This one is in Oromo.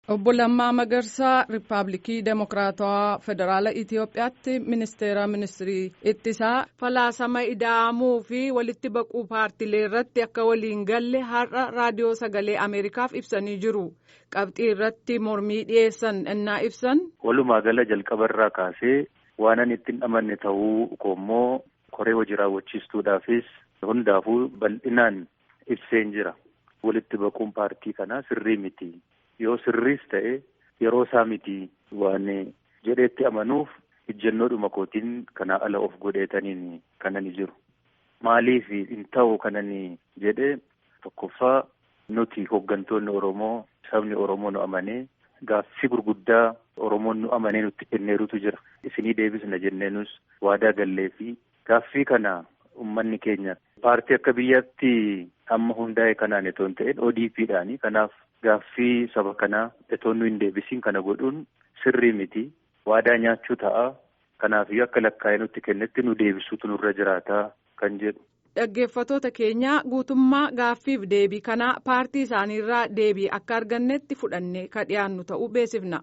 Obbo Lammaa Magarsaa, Riippaabilikii Demokiraatawaa Federaala Itiyoophiyaatti Ministeera Ministirii Ittisaa, falaasama ida'amuu fi walitti baquu paartiilee irratti akka waliin galle har'a Raadiyoo Sagalee Ameerikaaf ibsanii jiru. Qabxii irratti mormii dhiyeessan innaa ibsan. Walumaa gala jalqabarraa kaasee waan ani ittiin amanne ta'uu koommoo koree hojii raawwachiistuudhaafis hundaafuu bal'inaan ibseen jira. Walitti baquun paartii kanaa sirrii miti. Yoo sirriis ta'e yeroo isaa miti waan jedheetti amanuuf ejjennoodhuma kootiin kanaa ala of godheetaniin kanani jiru. Maaliif hin ta'u kanani jedhee, tokkoffaa nuti hooggantoonni Oromoo, sabni Oromoo nu amanee gaaffii gurguddaa Oromoon nu amanee nutti kenneerutu jira. Isinii deebisna jenneenus waadaa gallee fi gaaffii kana uummanni keenya paartii akka biyyaatti amma hundaa'e kanaan itoo hin ta'in ODP'dhaani. Kanaaf gaaffii saba kanaa itoo nu hin deebisiin kana godhuun sirrii miti. Waadaa nyaachuu ta'a. Kanaafiyyuu akka lakkaa'ee nutti kennetti nu deebisuutu nurra jiraata kan jedhu. Dhaggeeffatoota keenyaa, guutummaa gaaffiif deebii kanaa paartii isaaniirraa deebii akka argannetti fudhannee ka dhiyaannu ta'uu beeksifna.